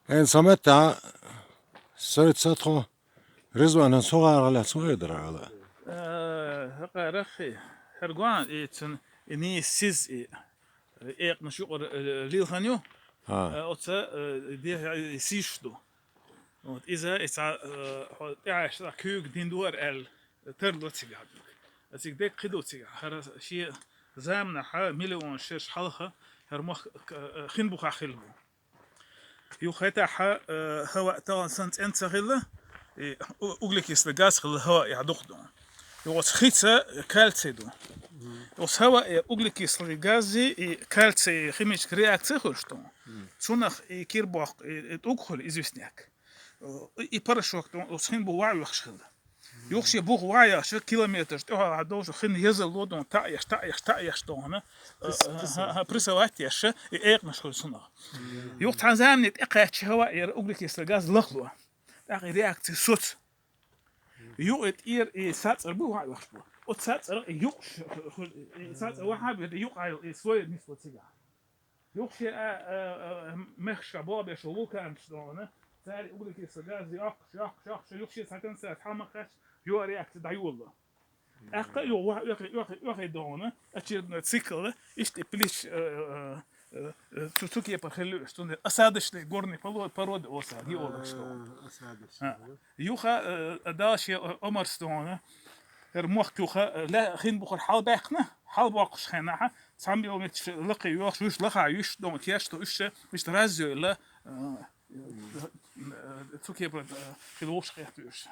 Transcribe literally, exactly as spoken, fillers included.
Эн самета сойца тхо Ризванан согӀаргӀа лаьцна хӀу хӀедара ала. ХӀакъараххи, хӀергуан и цун и нийсиз и экъна шукъар лилхан ю. Оца де сиш ду. Вот иза ица хӀо тӀаьш куьг дин дуар аьл тарло цига. Ациг дег кхиду цига. ХӀара ши замнаха миллион шеш хьалха хӀар мах хин буха хил бу. Юхетаха хава таган сан цӀен ца хилла, углекислый газ хилла хава я духдун. Югоц хица кальций ду. Югоц хава я углекислый гази и кальций химическая реакция хулштун. Цунах и кирбох и тӀуг хул известняк. И порошок тун ус хин бу ва вахш хилла. Юхше бух ваяш километр тӀехьа довш хин еза лодон таъяш таъяш таъяш дона. Прессовать яш и экънаш хул сунах. Юх цхьан замни тӀекхаьчча хӀава яра углекислый газ лахло. ТӀаккха реакция соц. Юкъ и тӀер и сацӀар бу вахш бу. От сацӀар юкъ сацӀар ваха бир юкъ ай и слой нисло цига. Юхше мехша бобеш вулканш дона. Цари углекислый газ йохш йохш йохш юхше сакан сат хьамакаш ю реакция даюлла. ТӀаккха ю вахи вахи вахи вахи дона очередной цикл ишти плич цу цу кепа хилу что осадочный горный породы оса геолог что. Юха дальше омарстона. Эр мох юха ла хин бухар хьал бахна хьал бохш хена. Цамбил мич лакы юш юш лаха юш дон кеш то уш мич разёла цу кепа хилуш хет юш.